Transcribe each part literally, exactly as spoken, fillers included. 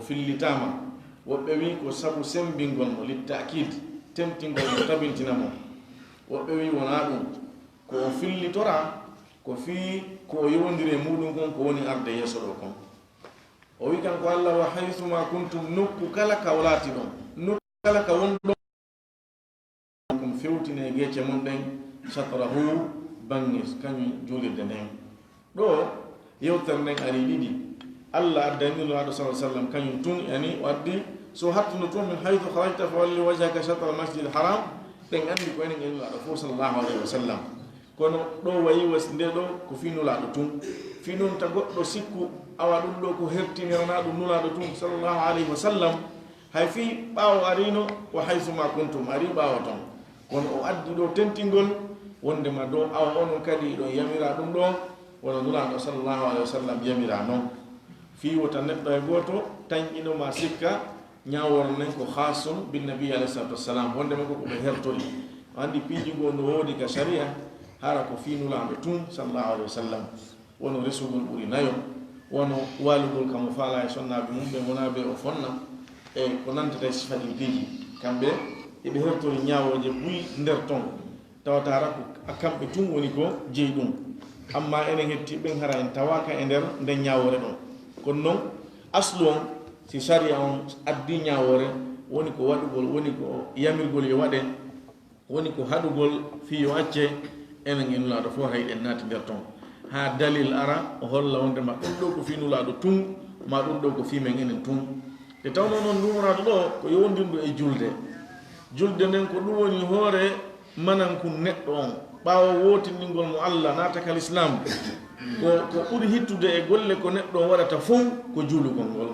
Fillitaama. Woɓɓe wi'i ko sabu semmbingol mo, littakid, tentingol mo, tabintina mo. Woɓɓe wi'i wonaa ɗum. Ko o fillitoraa, ko fii ko o yowondiri e muuɗum kon, ko woni arde yeeso ɗoo kon. O wi'i kanko Alla, "Wa haythuma kuntum," nokku kala ka o laati ɗon, nokku kala ka wonɗon, kon fewtine geece mon ɗen, shatrahu, baŋŋe kañum juulirde nden. Ɗoo, yewtere nden ari ɗiɗi. Alla addani Nulaaɗo sallallahu alaihi wasallam kañum tun, yani o addi, "So hattuno tun, min haythu kharajta fawalli wajhaka shatral masjidil haram," ɓen anndi ko enen e Nulaaɗo fof sallallahu alaihi wasallam. Kono ɗoo wayi was nde ɗoo ko fii Nulaaɗo tun. Fii non ta goɗɗo sikku, awa ɗum ɗoo ko hertiniranaa ɗum Nulaaɗo tun sallallahu alaihi wasallam. Hay fii ɓaawo ariino, "Wa haythuma kuntum," ari ɓaawo ton. Kono o addi ɗoo tentingol, wondema ɗoo awa onon kadi hiɗon yamira ɗum ɗoo, wano Nulaaɗo sallallahu alaihi wasallam yamira non. Fii wota neɗɗo e gooto tanƴino ma sikka, ñaawoore nden ko khaasun bin nabi alaihi salatu wassalam, wondema ko ko ɓe hertori. O anndi piiji goo no woodi ka sharia, hara ko fii Nulaaɗo tun sallallahu alaihi wasallam. Wano resugol ɓuri nayo, wano waalugol ka mo faalaa e sonnaaɓe mum ɓen, wonaa ɓe o fonna, e ko nantata e sifa ɗin piiji. Kamɓe eɓe hertori ñaawooje buy nder ton, tawata hara ko a kamɓe tun woni ko jeyi ɗum. Amma enen hettiiɓe ɓen hara en tawaaka e nder nden ñaawoore ɗon. Kono non, aslu on, si sariya on addi ñaawoore, woni ko waɗugol, woni ko yamirgol yo waɗe, woni ko haɗugol fii yo acce, enen e Nulaaɗo fof hay ɗen naati nder ton. Haa dalil ara, o holla wondema ɗum ɗoo ko fii Nulaaɗo tun, maa ɗum ɗoo ko fii men enen tun. Nde tawnoo non nduumoraadu ɗoo ko yowondirndu e julde. Julde nden ko ɗum woni hoore manankun neɗɗo on. Ɓaawo wootinɗingol mo Alla, naata ka lislaam, ko, ko ɓuri hittude e golle ko neɗɗo on waɗata fof ko juulugol ngol.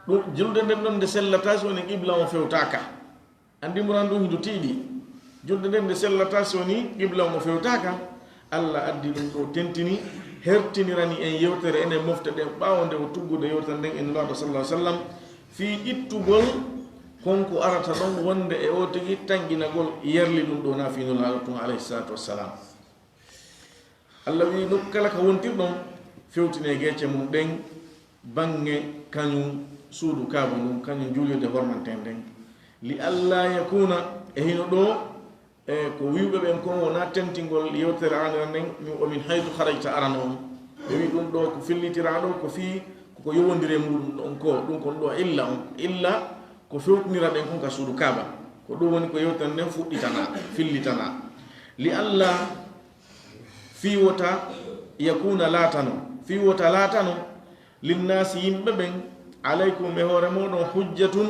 Ɗum, julde nden ɗon nde sellataa si woni qibla on fewtaaka. Anndi muran ɗum hindu tiiɗi. Julde nden nde sellataa si woni qibla on o fewtaaka. Alla addi ɗum ɗoo tentini, hertinirani en yewtere enen mofte ɗen ɓaawo nde o tuggude yewtere nden e Nulaaɗo sallallahu alaihi wasallam fii ittugol kon ko arata ɗon wonde e o tigi tanƴinagol yerli ɗum ɗoo na fii Nulaaɗo tun alaihi salatu wassalam. Alla wi'i, nokku kala ka wontirɗon, fewtine geece mum ɗen, baŋŋe kañum suudu Kaaba ndun, kañum juulirde hormanten nden. Li alla yakuna, e hino ɗoo, e ko wi'uɓe ɓen kon wonaa tentingol yewtere aranere nden, mi o min haytu kharajta arano on. Ɓe wi'i ɗum ɗoo ko fillitiraa ɗoo, ko fii ko ko yowondiri e muuɗum ɗon ko, ɗum kon ɗoo illa on. Illa ko fewtinira ɗen kon ka suudu Kaaba. Ko ɗum woni ko yewtere nden fuɗɗitanaa, fillitanaa. Li alla fii wota yakuna laatano, fii wota laatano, linnaasi yimɓe ɓen, alaykum e hoore mooɗon, hujjatun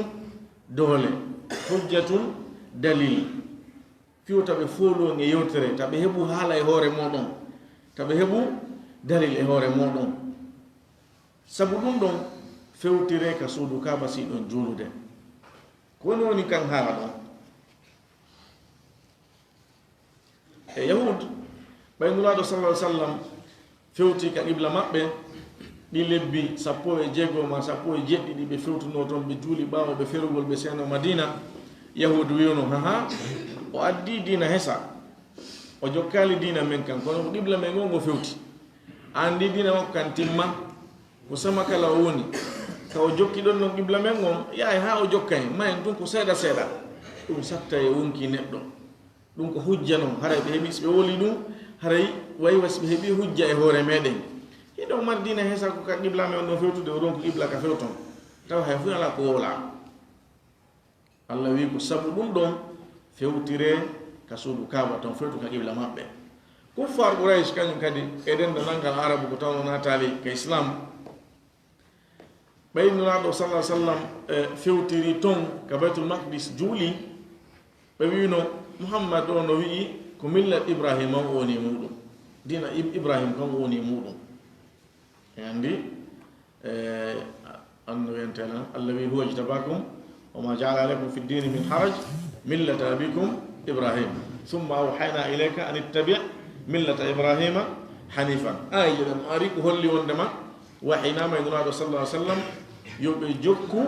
doole, hujjatun dalil. Fii wota ɓe fooloo e yewtere, ta ɓe heɓu haala e hoore mooɗon, ta ɓe heɓu dalil e hoore mooɗon. Sabu ɗum ɗon, fewtire ka suudu Kaaba si ɗon juulude. Ko woni woni kan haala ɗon? E Yahud, ɓay Nulaaɗo sallallahu alaihi wasallam fewti ka qibla maɓɓe, ɗi lebbi sappo e jeego ma sappo e jeɗɗi ɗi ɓe fewtunoo ton, ɓe juuli ɓaawo ɓe ferugol ɓe seenoo Madina, Yahud wi'uno, "Haha, o addi diina hesa, o jokkaali diina men kan, kono ko qibla men ngon o fewti. An ndi diina makko kan timma, ko sama kala o woni, ka o jokki ɗon non qibla men ngon, yaay haa o jokka en, ma en tun ko seeɗa seeɗa." Ɗum satta e wonki neɗɗo. Ɗum ko hujja non, haray ɓe heɓi, si ɓe woli ɗum, haray wayi wa si ɓe heɓi hujja e hoore meɗen. Hiɗon mari diina hesa ko ka qibla men on ɗon fewtude, o ɗon ko qibla ka fewton. Tawa hay fuu alaa ko wowlaa. Alla wi'i ko sabu ɗum ɗon fewtire ka suudu Kaaba ton, fewtu ka qibla maɓɓe. Kuffar Quraysh kañum kadi e denndanangal Arabu ko tawno naataali ka Islam. Ɓay Nulaaɗo sallallahu alaihi wasallam, e, fewtiri ton ka Baytul Maqdis juuli, ɓe wi'uno, "Muhammad o no wi'i ko millat Ibrahima on woni e muuɗum. Diina Ib-, Ibrahim kan woni e muuɗum." En anndi, e, anno wiyantena, "Alla wi'i, huwa ijtabakum wa ma ja'ala alaykum fid dini min haraj, millata abikum Ibrahim. Thumma awhayna ilayka an ittabi' millata Ibrahima hanifan." Aayeeje ɗen ari ko holli wondema wahaynaama e Nulaaɗo sallallahu alaihi wasallam yo ɓe jokku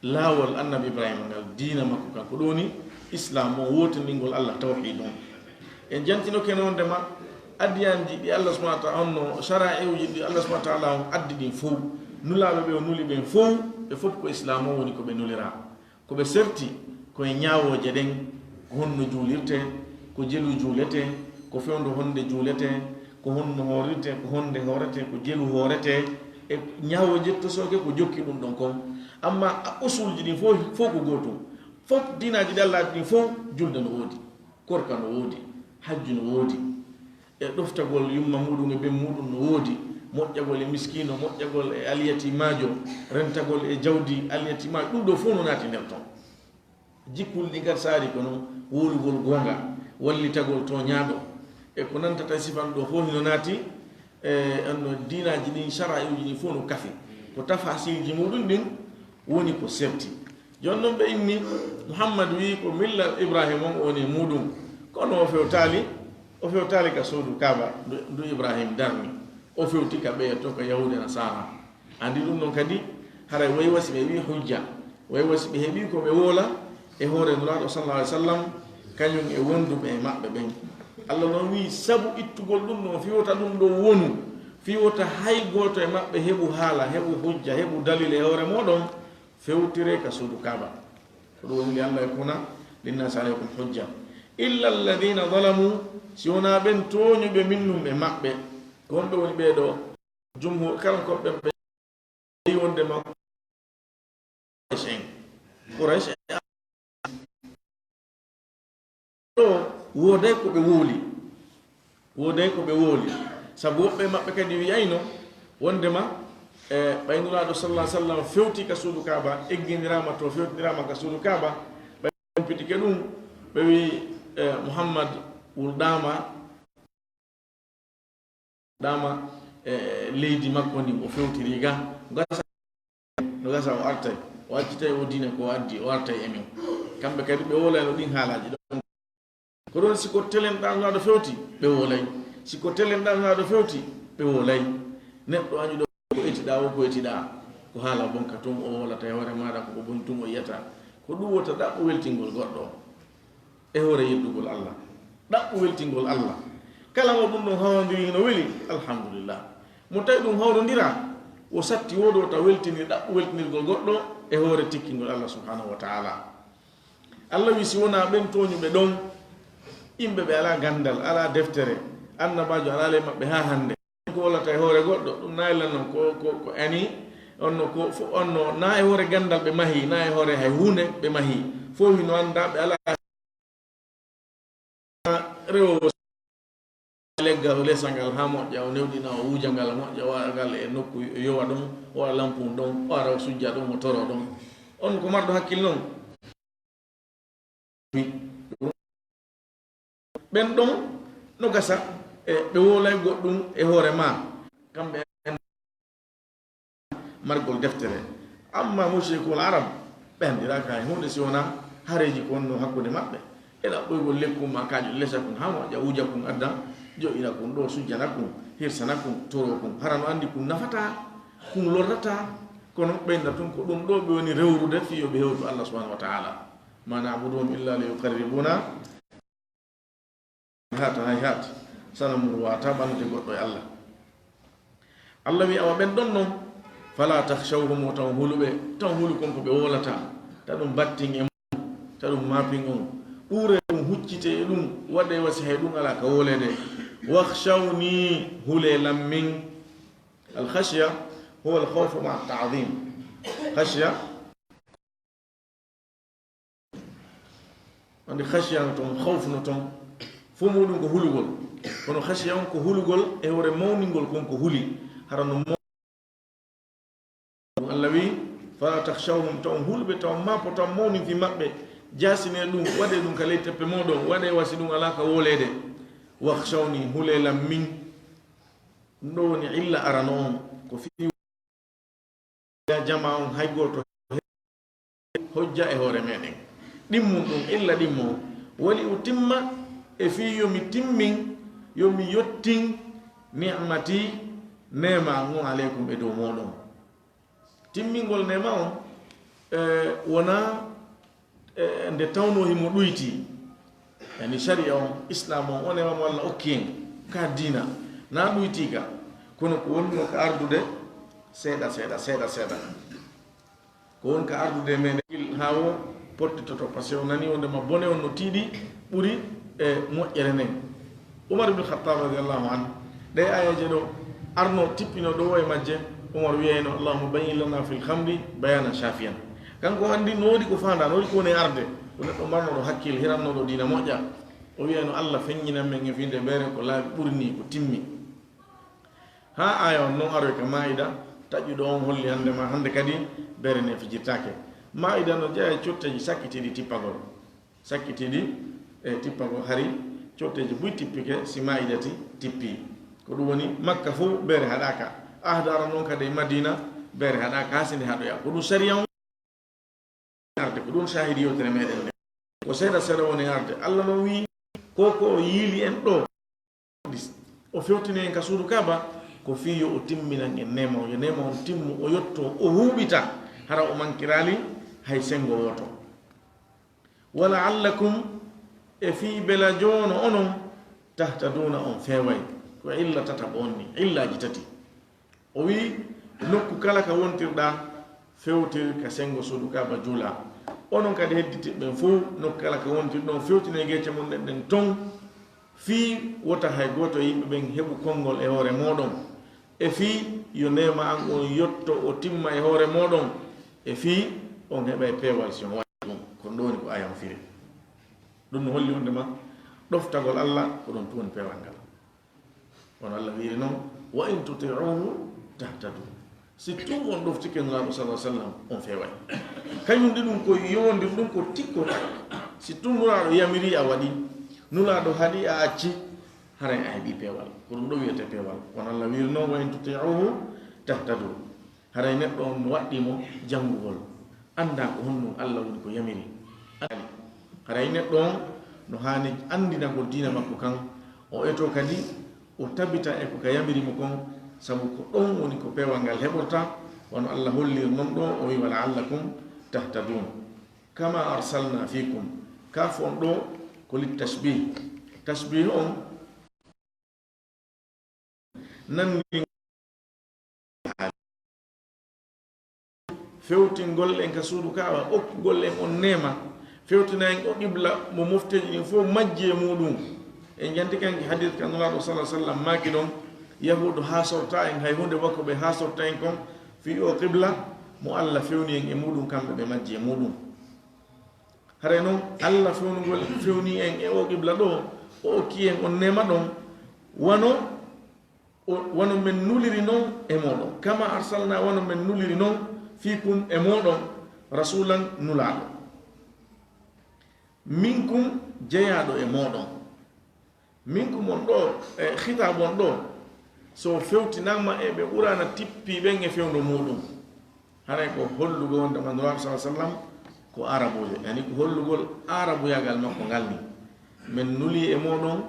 laawol Annabi Ibrahima ngal, diina makko kan. Ko ɗum woni Islam on, wootindingol Allah, tawhiid on. En jantinoke wondema adiyanji ɗi Allah subhanahu wa ta'ala, honno shara'i'uji ɗi Allah subhanahu wa ta'ala on addi ɗin fow, Nulaaɓe ɓe o nuli ɓen fow, ɓe fof ko Islaam o woni ko ɓe nuliraa. Ko ɓe serti ko e ñaawooje ɗen, ko honno juulirtee, ko jelu juuletee, ko fewndo honde juuletee, ko honno hoorirtee, ko honde hooretee, ko jelu hooretee, e ñaawooje tosooke ko jokki ɗum ɗon kon. Amma a usulji ɗin fof, fof ko gootum. Fof diinaaji ɗi Allah addi ɗin fof, julde no woodi, korka no woodi, hajju no woodi, e ɗoftagol yumma muɗum e ben muɗum no woodi, moƴƴagol e miskiino, moƴƴagol e alyatimaajo, rentagol e jawdi alyatimaajo, ɗum ɗo fof no naati nder ton. Jikkuuli ɗi kadi saari kono wowlugol goonga, wallitagol tooñaaɗo, e ko nantata e sifa ɗo fof hino naati. E, anno diinaaji ɗin, sharai'uji ɗin fof no kafi. Ko tafasiiji muɗum ɗin woni ko serti. Jooni non ɓe inni Muhammad wi'i ko milla Ibrahim on o woni e muɗum. Kono o fewtaali, o fewtaali ka suudu Kaaba ndu, ndu Ibrahim darni. O fewti ka ɓeya to, ka Yahuuda e Nasaara. Andi ɗum ɗon kadi, haray way wasi ɓe wi'i hujja, way wasi ɓe heɓi ko ɓe woola e hoore Nulaaɗo sallallahu alaihi wasallam, kañum e wonduɓe e maɓɓe ɓen. Allah non wi'i sabu ittugol ɗum ɗon, fii wota ɗum ɗon wonu, fii wota hay gooto e maɓɓe heɓu haala, heɓu hujja, heɓu dalil e hoore mooɗon, fewtire ka suudu Kaaba. Ko ɗum woni li alla yakuna linnaasi alaykum hujja illa alladhina zalamu, si wonaa ɓen tooñuɓe minnum e maɓɓe. Ko honɓe woni ɓee ɗoo? Jumhur, kala ko ɓen ɓe yi wonde ma Quraysh en. Quraysh en. Ɗo wooday ko ɓe wooli. Wooday ko ɓe wooli. Sabu woɓɓe maɓɓe kadi wi'ayno wondema, e, ɓay Nulaaɗo sallallahu alaihi wasallam fewti ka suudu Kaaba, egginiraama to, fewtiniraama ka suudu Kaaba, ɓe humpitike ɗum, ɓe wi'i, e, Muhammad wuldaama, dama, e, leydi makko ndin o fewtiri ga. Gasa, no gasa o artay, o accitay o diina ko o addi, o artay e men. Kamɓe kadi ɓe wolayno ɗin haalaaji ɗon. Ko ɗon si ko telen ɗan Nulaaɗo fewti, ɓe wolay. Si ko telen ɗan Nulaaɗo fewti, ɓe wolay. Neɗɗo añuɗo ko etiɗaa o, ko etiɗaa. Ko haala bonka tun o wolata e hoore maaɗa, ko ko boni tun o yiyata. Ko ɗum wota ɗaɓɓu weltingol goɗɗo e hoore yeddugol Allah, ɗaɓɓu weltingol Allah. Kala mo ɗum ɗon hawrondiri hino weli, alhamdulillah. Mo tawi ɗum hawrondiraa, o satti woodo ta weltini, ɗaɓɓu weltinirgol goɗɗo e hoore tikkingol Allah subhanahu wa ta'ala. Allah wi, si wonaa ɓen tooñuɓe ɗon, yimɓe ɓe alaa ganndal, alaa deftere, annabaajo alaa ley maɓɓe haa hannde. Ko wolata e hoore goɗɗo, ɗum na e lan non ko, ko, ko ani, on no ko, fo-, on no na e hoore ganndal ɓe mahi, na e hoore hay huunde ɓe mahi. Fof hino annda ɓe alaa rewo leggal o lesa ngal haa moƴƴa, o newɗina, o wuja ngal moƴƴa, o waɗa ngal e nokku yowa ɗon, o waɗa lampun ɗon, o ara o sujja ɗon, o toro ɗon. On ko marɗo hakkil non? Ɓen ɗon no gasa, e, ɓe wolay goɗɗum e hoore ma. Kamɓe en margol deftere. Amma mushrikul arab, ɓe anndiraaka e huunde si wonaa hareeji ko wonno hakkunde maɓɓe. E ɗaɓɓoygol lekkun ma kañum lesa kun haa moƴƴa, wuja kun adda, jo'ina kun ɗo, sujjana kun, hirsana kun, toro kun. Hara no anndi kun nafataa, kun lorrataa, kono ɓeynda tun ko ɗum ɗo ɓe woni rewrude fii yo ɓe hewtu Allah subhanahu wa ta'ala. Ma na'buduhum illa liyuqarribuna, hayhat, hayhat, sanamu ndu waawataa ɓannude goɗɗo e Allah. Allah wi, awa ɓen ɗon non, fala takhshawhum, o taw huluɓe, taw hulu kon ko ɓe wolata, ta ɗum battin e mum, ta ɗum mapin on, ɓure ɗum, huccite e ɗum, waɗe wasi hay ɗum alaa ka wolede. Wakhshawni, hule lammin. Al khashya huwa al khawfu ma'a ta'zim. Khashya Wonde khashiya no ton, khawf no ton, fof muɗum ko hulugol. Kono khashiya on ko hulugol e hoore mawningol kon ko huli. Hara no maw-, Allah wi, "Fala takhshawhum", taw huluɓe, taw mapo, taw mawnin fi maɓɓe, jasine ɗum, waɗe ɗum ka ley teppe moɗon, waɗe wasi ɗum alaa ka wolede. "Wakhshawni", hule lam min. Ɗum ɗo woni illa arano on, ko fi jama on hay gooto hojja e hoore meɗen. Ɗimmun ɗum, illa ɗimmo on, wali utimma, e fii yo mi timmin, yo mi yottin, ni'mati, neema ngon, aleykum, e dow mooɗon. Timmingol neema on, e, wonaa e, nde tawnoo himo ɗuyti, yani, sariya on, Islaam on, on e mamo Allah okki en ka diina, na ɗuyti ka, kono ko wonno ka ardude, Seeɗa, seeɗa, seeɗa, seeɗa. Ko won ka ardude e meɗen haa o pottitoto, parce que o nani wonde ma bone on no tiiɗi ɓuri e moƴƴere nden. Umar ibn Khattab radiyallahu anhu, ɗe ayaje ɗo arno tippino ɗo e majje, Umar wiyayno, "Allahumma bayyin lana fil khamri bayanan shafiyan." Kanko anndi no woodi ko faanda, no woodi ko woni arde. Ko neɗɗo marnoɗo hakkil, hirannoɗo diina moƴƴa. O wiyayno, "Allah feññinan men e fiinde beere ko laaɓi ɓuri ni, ko timmi." Haa aya on non aroy ka Maa'ida, taƴƴuɗo on holli hannde ma hannde kadi beere ne fijirtaake. Maa'ida no jeyaa e cotteeji sakkitiiɗi tippagol. Sakkitiiɗi e tippagol hari cotteeji buy tippike si Maa'ida ti tippi. Ko ɗum woni Makka fof beere haɗaaka. Ahdaara non kadi e Madiina beere haɗaaka haa si nde haɗoya. Ko ɗum sariya on arde, ko ɗum shahidi yewtere meɗen nde. Ko seeɗa seeɗa woni arde. Allah non wi'i, ko ko o yiili en ɗo, o fewtini en ka suudu Kaaba, ko fii yo o timminan en neema on, yo neema on timmu, o yotto, o huuɓita, hara o mankiraali hay senngo wooto. "Wa la'allakum", e fii bela joono onon, "tahtaduuna", on feeway. Ko illa tataɓo on ni, illaaji tati. O wi'i, nokku kala ka wontirɗaa, fewtir ka senngo suudu Kaaba juulaa. Onon kadi hedditiiɓe ɓen fow, nokku kala ka wontirɗon, fewtinee geece mon ɗen ɗen ton, fii wota hay gooto e yimɓe ɓen heɓu konngol e hoore mooɗon. E fii yo neema an on yotto o timma e hoore mooɗon. E fii on heɓay peewal si on waɗi ɗum. Ko ɗum woni ko aya on firi. Ɗum no holli wonde ma ɗoftagol Allah ko ɗon tun woni peewal ngal. Kono Allah wiiri non, "Wa in tuti'uhu tahtadu." Si tun on ɗoftike Nulaaɗo sallallahu alaihi wasallam, on feeway. Kañum ɗi ɗum ko yowondir ɗum ko tikko tak. Si tun Nulaaɗo yamiri a waɗi, Nulaaɗo haɗi a acci, haray a heɓi peewal. Ko ɗum ɗo wiyete peewal. Kono Allah wiiri non, "Wa in tuti'uhu tahtadu." Haray neɗɗo on no waɗɗii mo janngugol, annda ko honɗum Allah woni ko yamiri. Haray neɗɗo on no haani anndinagol diina makko kan, o eto kadi, o tabita e ko ka yamiri mo kon, sabu ko ɗon woni ko peewal ngal heɓorta, wano Allah holliri non ɗo, o wi'i, "Wa la'allakum tahtadun." "Kama arsalna fikum." Kaf on ɗo ko lit tashbih. Tashbih on nanndi fewtingol en ka suudu Kaaba, okkugol en on neema, fewtina en o qibla mo mofteeji ɗin fof majji e muɗum. En janti kanki hadith ka Nulaaɗo sallallahu alaihi wasallam maaki ɗon, Yahuudu haasorta en hay huunde bako ɓe haasorta en kon fii o qibla mo Allah fewni en e muɗum, kamɓe ɓe majji e muɗum. Haray non, Allah fewnugol, fewni en e o qibla ɗo, o okki en on neema ɗon, wano, o, wano men nuliri non e mooɗon. Kama arsalna, wano men nuliri non, fiikum e mooɗon, rasulan nulaaɗo. Minkum jeyaaɗo e mooɗon. Minkum on ɗo, e khitaab on ɗo, so fewtinama e ɓe Qur'aana tippi ɓen e fewndo muɗum. Haray ko hollugol wonde ma Nulaaɗo sallallahu alaihi wasallam ko arabuujo, yani ko hollugol arabuyaagal makko ngal ni. Men nuli e mooɗon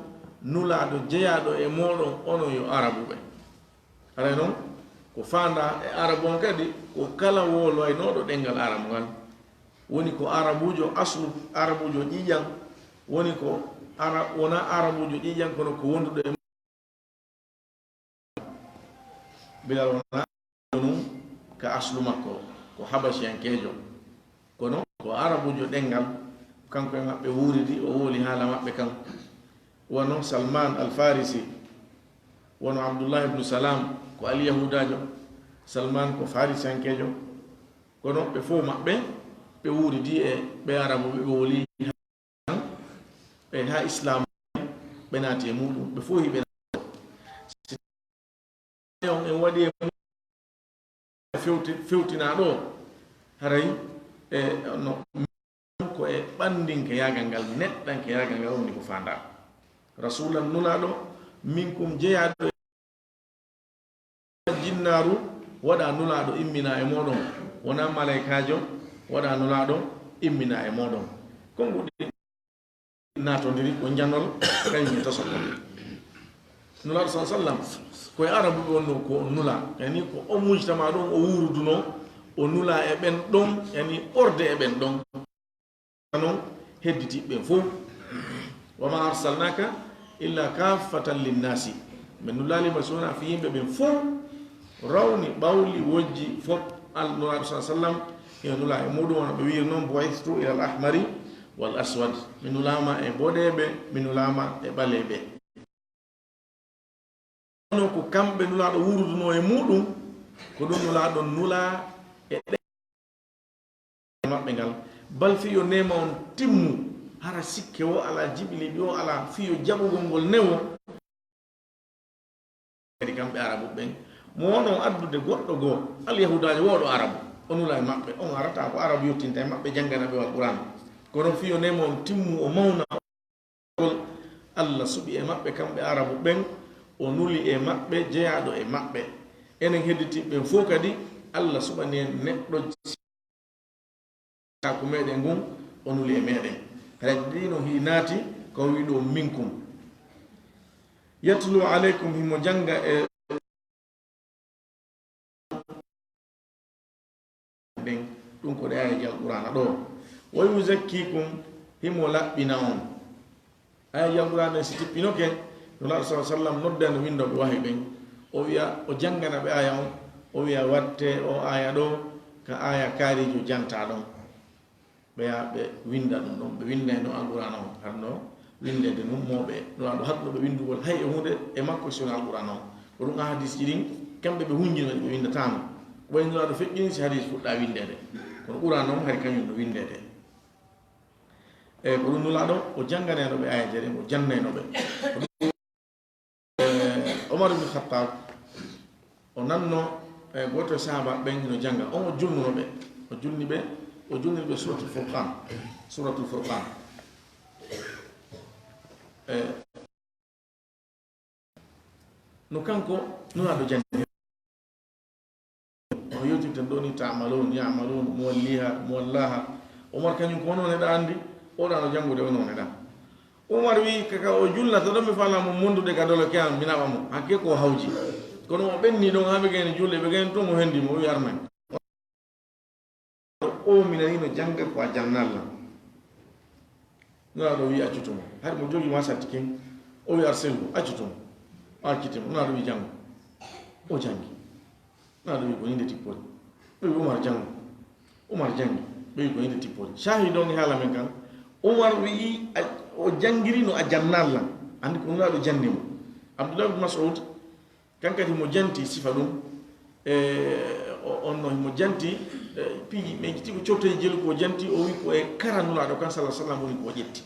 Nulaaɗo jeyaaɗo e mooɗon, onon yo arabuɓe. Haray non, ko faandaa e arabu on kadi, ko kala woloynooɗo ɗemngal arabu ngal. Woni ko arabuujo aslu, arabuujo ƴiiƴan, woni ko ara-, wonaa arabuujo ƴiiƴan, kono ko wonduɗo e Bilal wonaa ɗum ka aslu makko, ko habashiyankeejo. Kono ko arabuujo ɗemngal, kanko e maɓɓe wuuridi, o wowli haala maɓɓe kan. Wano Salman Al Farisi, wano Abdullah ibn Salam, ko Alyahuudaajo. Salman ko Farisiyankeejo. Kono ɓe fof maɓɓe, ɓe wuuridi e ɓe arabuɓe, ɓe wowli e haa Islaam ɓe naati e muɗum, ɓe fof hiɓe naati. Si on en waɗi e muɗum fewti-, fewtinaaɗo, haray e no ko e ɓanndinke yaagal ngal, neɗɗanke yaagal ngal woni ko faandaa. Rasuulan nulaaɗo, minkum jeyaaɗo jinnaaru waɗa nulaaɗo immina e mooɗon, wonaa malaykaajo waɗa nulaaɗo immina e mooɗon. Konnguɗi naatondiri ko njanol kañum e tosol. Nulaaɗo sallallahu alaihi wasallam ko e arabuɓe wonno ko o nula, yani ko o mujtama ɗon o wuurudunoo, o nula e ɓen ɗon, yani ɓorde e ɓen ɗon. Non hedditiiɓe ɓen fof. "Wa ma arsalnaka illa kaffatan linnasi." Men nulaali ma si wonaa fii yimɓe ɓen fof. rawni ɓawli wojji fof. Al-, Nulaaɗo sa sallam, hino nulaa e muɗum, wano ɓe wiiri noon, "Bu'istu ilal ahmari wal aswad." Mi nulaama e boɗeeɓe, mi nulaama e ɓaleeɓe. Kono ko kamɓe Nulaaɗo wuurduno e muɗum, ko ɗum Nulaaɗo nulaa e ɗe maɓɓe ngal. Bal fii yo neema on timmu, hara sikke o alaa, jiɓiliiɓi o alaa, fii yo jaɓugol ngol newo. Kadi kamɓe Arabu ɓen, mo wonoo addude goɗɗo goo, Alyahuudaajo wooɗo Arabu, o nulaa e maɓɓe, on arata ko Arabu yottinta e maɓɓe, janngana ɓe Alquraan. Kono fii yo neema on timmu, o mawna, Allah suɓi e maɓɓe kamɓe Arabu ɓen, o nuli e maɓɓe jeyaaɗo e maɓɓe. Enen hedditiiɓe ɓen fof kadi, Allah suɓani en neɗɗo ko meɗen ngun, o nuli e meɗen. Hara ɗiɗi no hii naati, ko o wi'i ɗo, "Minkum." "Yatlu alaykum", himo jannga e ɗen, ɗum ko ɗe aayeeje Alqur'aana ɗo. "Wa yuzakkikum", himo laɓɓina on. Aayeeje Alqur'aana ɗen si tippinoke, Nulaaɗo sallallaahu alayhi wa sallam nodda no winndooɓe wahi ɓen. O wi'a, o janngana ɓe aaya on. O wi'a, "Watte o aaya ɗo ka aaya kaariijo jantaa ɗon." Ɓe yaha ɓe winnda ɗum ɗon, ɓe winnda e no Alqur'aana on, haɗno winndeede ɗum, mo ɓe Nulaaɗo haɗno ɓe winndugol hay e huunde e makko si wonaa Alqur'aana on. Ko ɗum ahadiisji ɗin, kamɓe ɓe hunjino ɗi, ɓe winndataano. Ko wayi Nulaaɗo feƴƴini si hadiis fuɗɗaa winndeede. Kono Qur'aana on hari kañum no winndeede. E ko ɗum Nulaaɗo, o jannganayno ɓe aayeeje ɗen, o jannayno ɓe. Ko ɗum, e, Omar ibn Khattab, o nanno, e, gooto e sahaaba ɓen hino jannga. On o julnuno ɓe. O julni ɓe, o julniri ɓe Suratul Furqan. Suratul Furqan. E, no kanko Nulaaɗo janngi. No yewtirten ɗo ni, "Ta'malun, ya'malun, muwalliha, muwallaha." Omar kañum ko onon eɗa anndi, oɗa no janngude onon eɗa. Omar wi, "Kaka o julnata ɗon, mi faalaa mo mondude ka dolo ke am, mi naɓa mo." Hakke ko hawji. Kono o ɓenni ɗon, haa ɓe gayni julde, ɓe gayni tun o hendi mo, o wi, "Armay." O minani no jannga ko a jannalla. Nulaaɗo wi, "Accu tuma." Hari mo jogi ma satti ken, o wi, "Arsilhu, accu tuma." O acciti mo. Nulaaɗo wi, "Janngu." O janngi. Nulaaɗo wi, "Ko ni nde tippori." Ɓe wi, "Umar, janngu." Umar janngi. Ɓe wi, "Ko ni nde tippori." Shahid on e haala men kan, Umar wi'i, a, o janngiri no a jannalla. Anndi ko Nulaaɗo janni mo. Abdullah ibn Mas'ud, kan kadi mo janti sifa ɗum, e, o, on no mo janti, e, piiji, men jitti ko corteeji jelu ko janti, o wi ko e kara Nulaaɗo kan, sallallaahu alayhi wa sallam, woni ko o ƴetti.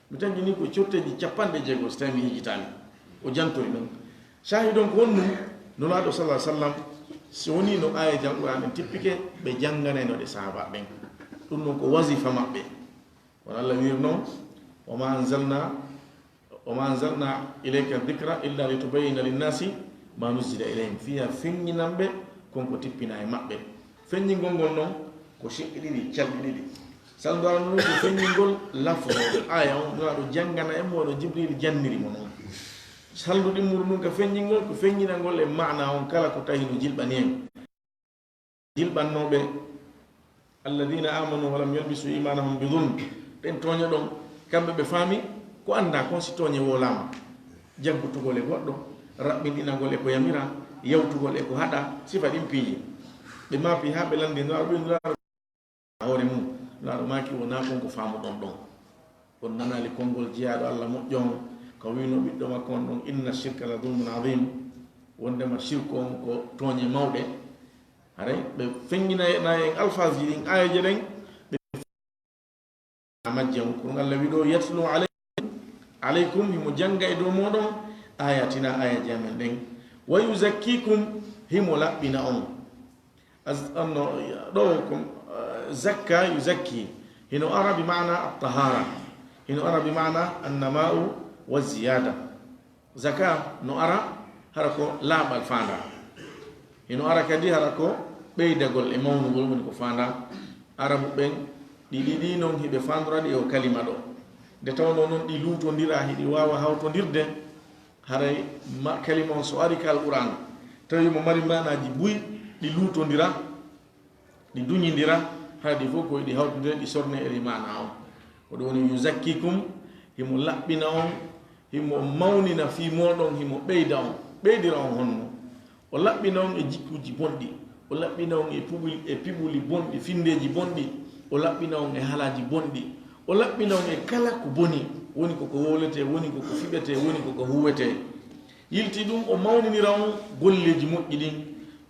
Mi tanƴini ko corteeji capanɗe jeego, so tawi mi yejjitaani. O jantori ɗum. Shahid on ko honɗum? Nulaaɗo, sallallaahu alayhi wa sallam, si woni no aayeeje Alqur'aana ɗen tippike, ɓe jannganayno ɗe sahaaba ɓen. Ɗum ɗon ko wazifa maɓɓe. Wano Allah wiiri non, "Wa ma anzalna, wa ma anzalna ilayka dhikra illa litubayyina linnasi ma nuzzila ilayhim." Fii yo a feññinan ɓe kon ko tippinaa e maɓɓe. Feññingol ngol non ko siɓɓe ɗiɗi, calɗi ɗiɗi. Salndu arandu ndun ko feññingol lafdu aaya on, Nulaaɗo janngana en mo no Jibriil janniri mo non. Salndu ɗimmuru ndun ka feññingol ko feññinangol en maana on kala ko tawi no jilɓani en. Jilɓannooɓe, "Alladina amanu walam yalbisu imanahum bi zulm." Ɓen tooña ɗon, kamɓe ɓe faami ko anndaa kon si tooñe wowlaama. Jaggutugol e goɗɗo, raɓɓinɗinagol e ko yamiraa, yawtugol e ko haɗaa, sifa ɗin piiji. Ɓe maapi haa ɓe lanndi Nulaaɗo, ɓe Nulaaɗo hoore mum, Nulaaɗo maaki wonaa kon ko faamuɗon ɗon. On nanaali konngol jiyaaɗo Allah moƴƴo on, ka wi'no ɓiɗɗo makko on ɗon, "Inna shirka la zulmun azim." Wonndema shirku on ko tooñe mawɗe. Haray ɓe feññinay en alfaasji ɗin, aayeeje ɗen, ɓe majji on. Ko ɗum Allah wi'i ɗo, "Yatlu alaykum, alaykum", himo jannga e dow mooɗon, "ayatina", aayeeje amen ɗen. "Wa yuzakkikum", himo laɓɓina on. Az-, anno, ɗo ko, eh, zakka, yuzakki. Hino ara bi maana at-tahara. Hino ara bi maana an-nama'u wa ziyada. Zaka no ara hara ko laaɓal faandaa. Hino ara kadi hara ko ɓeydagol e mawnugol woni ko faandaa. Arabu ɓen ɗi ɗiɗi non hiɓe faandora ɗi e o kalima ɗo. Nde tawnoo non ɗi luutondiraa, hiɗi waawa hawtondirde, haray ma-, kalima on so ari ka Alqur'aana, tawi mo mari maanaaji buy, ɗi luutondira, ɗi duñindira, haray ɗi fof ko ɗi hawtondira, ɗi sorne e ɗi maana on. Ko ɗum woni yuzakkikum, himo laɓɓina on, himo mawnina fii mooɗon, himo ɓeyda on. Ɓeydira on honno? O laɓɓina on e jikkuuji bonɗi, o laɓɓina on e puɓuli, e piɓuli bonɗi, finndeeji bonɗi, o laɓɓina on e haalaaji bonɗi, o laɓɓina on e kala ko boni, woni ko ko wowletee, woni ko ko fiɓetee, woni ko ko huuwetee. Yilti ɗum, o mawninira on golleeji moƴƴi ɗin,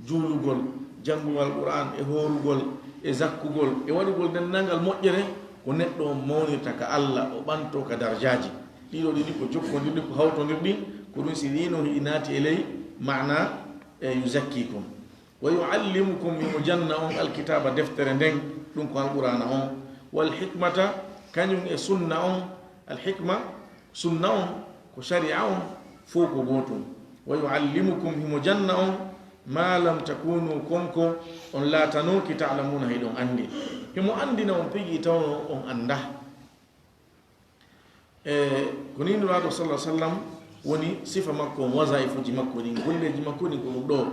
juulugol, janngugol Qur'aan, e hoorugol, e zakkugol, e waɗugol denndaangal moƴƴere, ko neɗɗo on mawnirta ka Alla, o ɓantoo ka darjaaji. Ɗiɗo ɗiɗi ko jokkondirɗi, ko hawtondirɗi, ko ɗum si wiino hiɗi naati e ley maana, e yuzakkikum. Wa yuallimukum, himo janna on alkitaaba, deftere nden, ɗum ko Alqur'aana on, wal hikmata, kañum e sunna on, alhikma, sunna on, ko shari'a on, fow ko gootum. Wa yuallimukum, himo janna on, ma lam takunu, kon ko on laatanooki, ta'lamuna, hiɗon anndi. Himo anndina on piiji tawno on anndaa. E ko nii Nulaaɗo sallallahu alaihi wasallam woni sifa makko on, wazaifuji makko ɗin, golleeji makko ɗin ko ɗum ɗoo,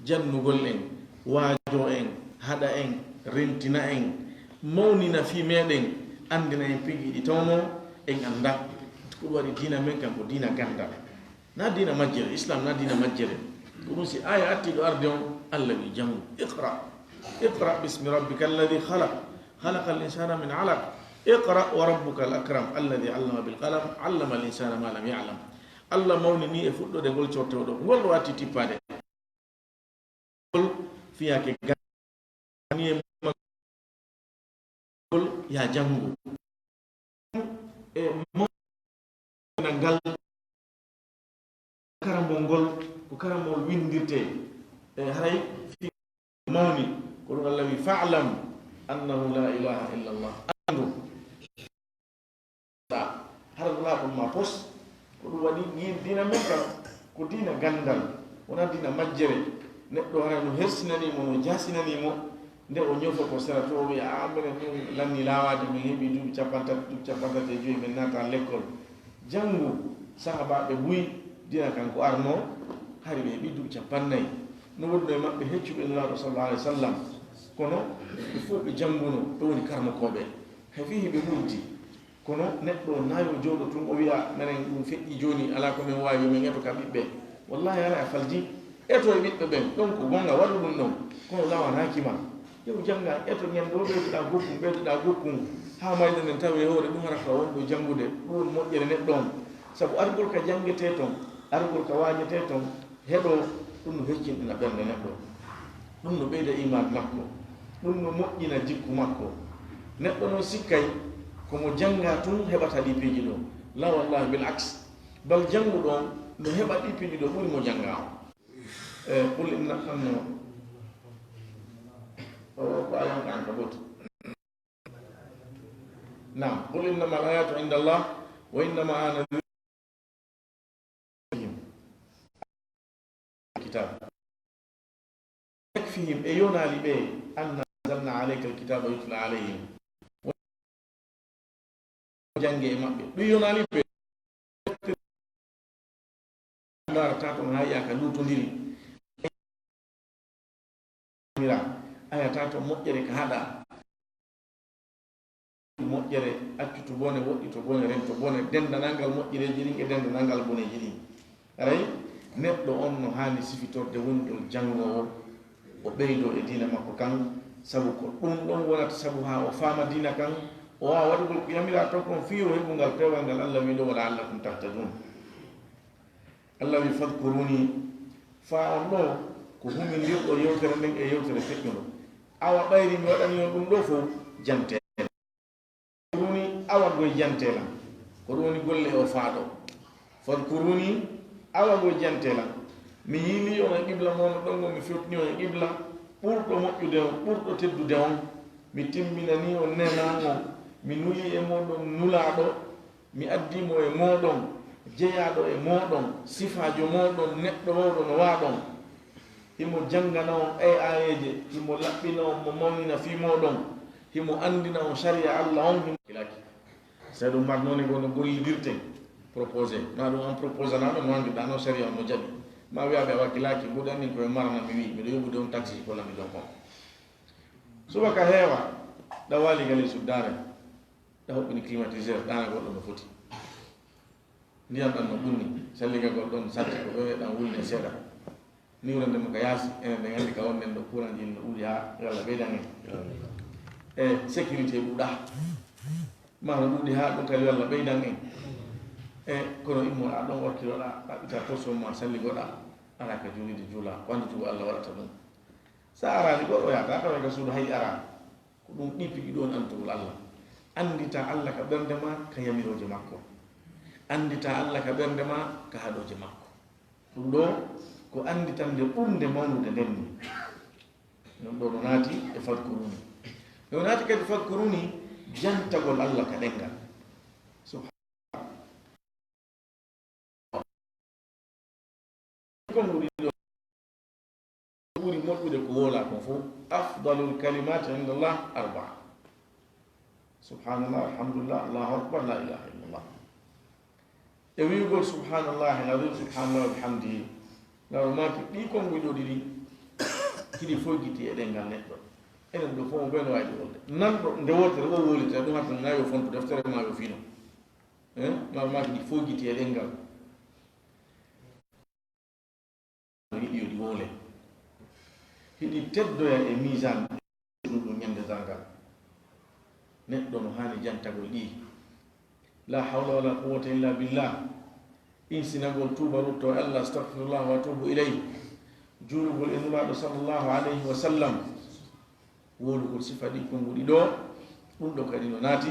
jannugol en, waajoo en, haɗa en, rentina en, mawnina fii meɗen, anndina en piiji ɗi tawno en anndaa. Ko ɗum waɗi diina men kan ko diina ganndal. Na diina majjere, Islam na diina majjere. Ko ɗum si aaya artii ɗo arde on, Alla wi janngu. Iqra. Iqra bismi rabbika alladhi khalaq. Khalaqal insana min alaq. Iqra wa rabbuka al akram alladhi allama bil qalam, allama al insana ma lam ya'lam. Alla mawnini e fuɗɗoode ngol cottoɗo. Ngol ɗo watti tippaade. Ngol fiyake gani e ngol ya janngu. E mo-, ngal karambol ngol, ko karambol winndirtee. E haray fi mawni, ko ɗum Alla wi, "Fa'lam annahu la ilaha illa Allah." Anndu. Hara ɗum laaɓol ma pos. Ko ɗum waɗi, yi-, diina men kan, ko diina ganndal, wonaa diina majjere. Neɗɗo hara no hersinanii mo, no jaasinanii mo, nde o ñofoto sera to, o wiya, "A, minen min lanni laawaade, min heɓi duuɓi cappanɗe tati, duuɓi cappanɗe tati e joyi, min naata lekkol." Janngu, sahaabaaɓe buy, diina kan ko arnoo, hari ɓe heɓi duuɓi cappannayi. No wonno e maɓɓe heccuɓe Nulaaɗo sallallahu alaihi wasallam, kono ɓe fof ɓe jannguno, ɓe woni karnokooɓe. Hay fii hiɓe ɓurdi. Kono neɗɗo na yo jooɗo tun, o wiya, "Menen ɗum feƴƴi jooni, alaa ko min waawi, yo min eto ka ɓiɓɓe." Wallaahi, alaa e falji. Eto e ɓiɓɓe ɓen, ɗon ko gonga, waɗu ɗum ɗon. Kono lawanaaki ma. Yo jannga, eto ñande o ɓeyduɗaa gokkun, ɓeyduɗaa gokkun. Haa mayde nden tawi e hoore ɗum hara ko wonɗo janngude, ɗum woni moƴƴere neɗɗo on. Sabu argol ka janngetee ton, argol ka waañetee ton, heɗo, ɗum no heccinɗina ɓernde neɗɗo. Ɗum no ɓeyda iman makko. Ɗum no moƴƴina jikku makko. Neɗɗo non sikkay ko mo jannga tun heɓata ɗi piiji ɗo. La wallahi, bil aks. Bal jannguɗo on no heɓa ɗi piiji ɗo ɓuri mo jannga on. E, qul inna, anno. O, ko ayan ka Ankabut. Naam, qul innama al-ayatu inda Allah wa innama ana kitab. Yakfihim, e yonaali ɓe, anna anzalna alayka al-kitaba yutla alayhim. Jannge e maɓɓe. Ɗum yonaali ɓe. Ndaarata toon haa yiya ka luutondiri. Ayata to moƴƴere ka haɗa. Moƴƴere, accu to bone, woɗɗi to bone, ren to bone, denndanangal moƴƴereeji ɗin e denndanangal boneeji ɗin. Aray, neɗɗo on no haani sifitorde wonɗo janngoowo, o ɓeydoo e diina makko kan, sabu ko ɗum ɗon wonata sabu haa o faama diina kan, o waawa waɗugol ko yamiraa ton kon fii o heɓu ngal peewal ngal Alla wi'i ɗo, "Wa la'allakum tahtadun." Alla wi'i, "Fadkuruni," faa on ɗo ko humindirɗo yewtere nden e yewtere feƴƴundo. Awa ɓayri mi waɗani on ɗum ɗo fow, jante. Fadkuruni, awa goy jante lan. Ko ɗum woni golle o faaɗo. Fadkuruni, awa goy jante lan. Mi yiili on e qibla mon ɗon, mi fewtini on e qibla ɓurɗo moƴƴude on, ɓurɗo teddude on. Mi timminani on neema on. Mi nuli e moɗon nulaaɗo. Mi addi mo e moɗon, jeyaaɗo e moɗon, sifaajo moɗon, neɗɗo wawɗo no waaɗon. Himo janngana on ay aayeeje, himo laɓɓina on, mo mawnina fii mooɗon, himo anndina on sariya Alla on, himo wakilaaki. Seeɗa marnoone goo no gollidirten, proposé. Ma ɗum an proposanaano no anndirɗaa no sariya on no jaɓi. Ma wiyaa ɓe a wakilaaki, mbuɗe annin ko ɓe marana mi wi'i, miɗo yoɓude on taxi ko lammi ɗon kon. Subaka heewa, ɗa waali ka ley suddaare, ɗa hoɓɓini climatiseur, ɗaanagol ɗon no foti. Ndiyan ɗan no ɓunni, salligagol ɗon satti ko ɗo e ɗan wulne seeɗa. Niwrande mo ka yaasi, enen ɗen anndi ka wonɗen ɗo, kuranji no ɗuuɗi haa yo Allah ɓeydan en. E sécurité ɗuuɗa. Ma no ɗuuɗi haa ɗum kadi yo Allah ɓeydan en. E kono immoɗa ɗon, orkiroɗa, ɗaɓɓita torsion ma, salligoɗa, ala ka juulirde juula, ko anndutugo Allah waɗata ɗum. Sa arani goɗɗo yahata, tawa ka suudu hay ara. Ko ɗum ɗi piɗi ɗon anndugol Allah. Anndita Allah ka ɓernde ma, ka yamirooje makko. Anndita Allah ka ɓernde ma, ka haɗooje makko. Ɗum ɗo ko annditande ɓurnde mawnude nden ni. Ɗum ɗo no naati e fadkuruni. No naati kadi fadkuruni, jantagol Allah ka ɗenngal. Subha- Kon ɓuri ɗo, ɓuri moƴƴude ko woola kon fof. Afdalul kalimati inda Allah arba. Subhanallah, alhamdulillah, Allahu akbar, la ilaha illallah. E wi'ugol subhanallah al-azim, subhanallah wa bihamdihi. Law maaki ɗi kon ɗo ɗiɗi, hiɗi foygiti e ɗenngal neɗɗo. Enen ɗo fof mo ɓen waawi ɗi wolde. Nanɗo nde wootere o wolita ɗum, hatta na yo fontu deftere ma yo fino. Eh? Law maaki ɗi foygiti e ɗenngal. Hiɗi yo ɗi wowle. Hiɗi teddoya e miisaan ɗum ɗum ñande darngal. Neɗɗo no haani jantagol ɗi. La hawla wala quwwata illa billah. Insinagol tuuba rutto e Allah, astagfirullah wa atubu ilayh. Juulugol e Nulaaɗo sallallahu alayhi wa sallam. Wowlugol sifa ɗi konnguɗi ɗo. Ɗum ɗo kadi no naati,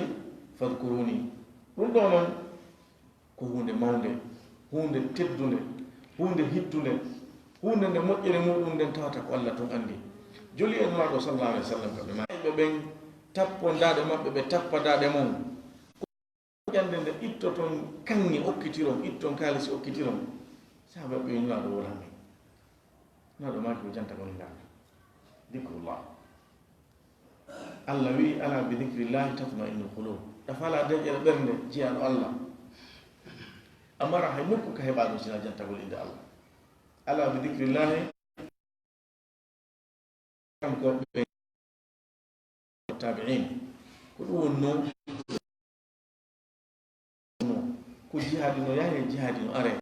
fadkuruni. Ɗum ɗo noon ko huunde mawnde, huunde teddunde, huunde hittunde, huunde nde moƴƴere muɗum nden tawata ko Allah tun anndi. Joli e Nulaaɗo sallallahu alayhi wa sallam, kamɓe ma ɓe ɓen tappo daaɗe maɓɓe, ɓe tappa daaɗe mon. Ƴande nde ittoton kaŋŋe okkitiron, itton kaalisi okkitiron. Sahaaba ɓe Nulaaɗo wala men. Nulaaɗo maaki ko janta ko ngal. Dikrullah. Allah wi'i, "Ala bi dhikrillahi tatma'innul qulub." Ɗa fala deƴƴere ɓernde jiyaaɗo Allah. A mara hay nokku ka heɓa ɗum sina jantagol innde Allah. Ala bi dhikrillahi. Kanko ɓe tabi'in. Ko ɗum wonno. Ko jihaadi no yahe, jihaadi no are.